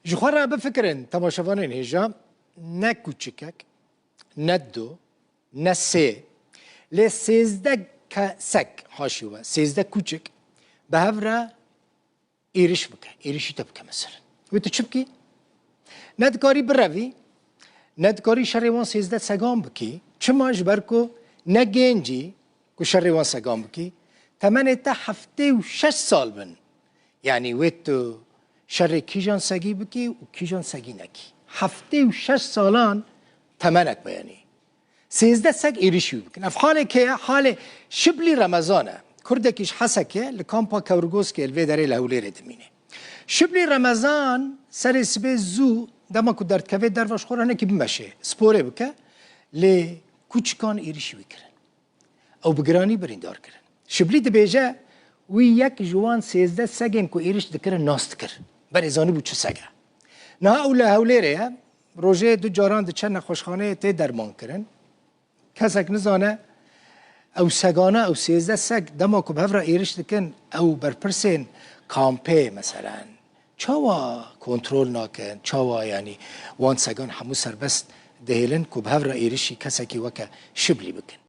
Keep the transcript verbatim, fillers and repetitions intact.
Ji xwe re bifikirin, temaşevanên hêja, ne kûçikek, ne du, ne sê, lê sêzdeh ke-, seg, haşî we, sêzdeh kûçik bi hev re êriş bike, êrişî te bike mesela. Wê tu çi bikî? Ne dikarî birevî, ne dikarî şerê wan sêzdeh segan bikî. Çima? Ji ber ku ne gencî ku şerê wan segan bikî, temenê te heftê û şeş sal bin. Yanî wê tu şerê kîjan segî bikî û kîjan segî nekî. Heftê û şeş salan temenek be yanî. Sêzdeh seg êrişî wî bikin. Ev halê kê ye? Halê Şiblî Remezan e. Kurdekî ji Hesekê li kampa Kewrgoskê li vê derê li Hewlêrê dimîne. Şiblî Remezan serê sibê zû, dema ku derdikeve derve, ji xwe re hinekî bimeşe, sporê bike, lê kûçikan êrişî wî kirin. Ew bi giranî birîndar kirin. Şiblî dibêje, wî yek ji wan sêzdeh segên ku êriş dikirin nas dikir. Berê zanîbû çi seg e. Niha ew li Hewlêrê ye. Rojê du caran diçe nexweşxaneyê tê derman kirin. Kesek nizane ew segana, ew sêzdeh seg dema ku bi hev re êriş dikin, ew berpirsên kampê meselen çawa kontrol nakin, çawa yanî wan segan hemû serbest dihêlin ku bi hev re êrişî kesekî weke Şiblî bikin?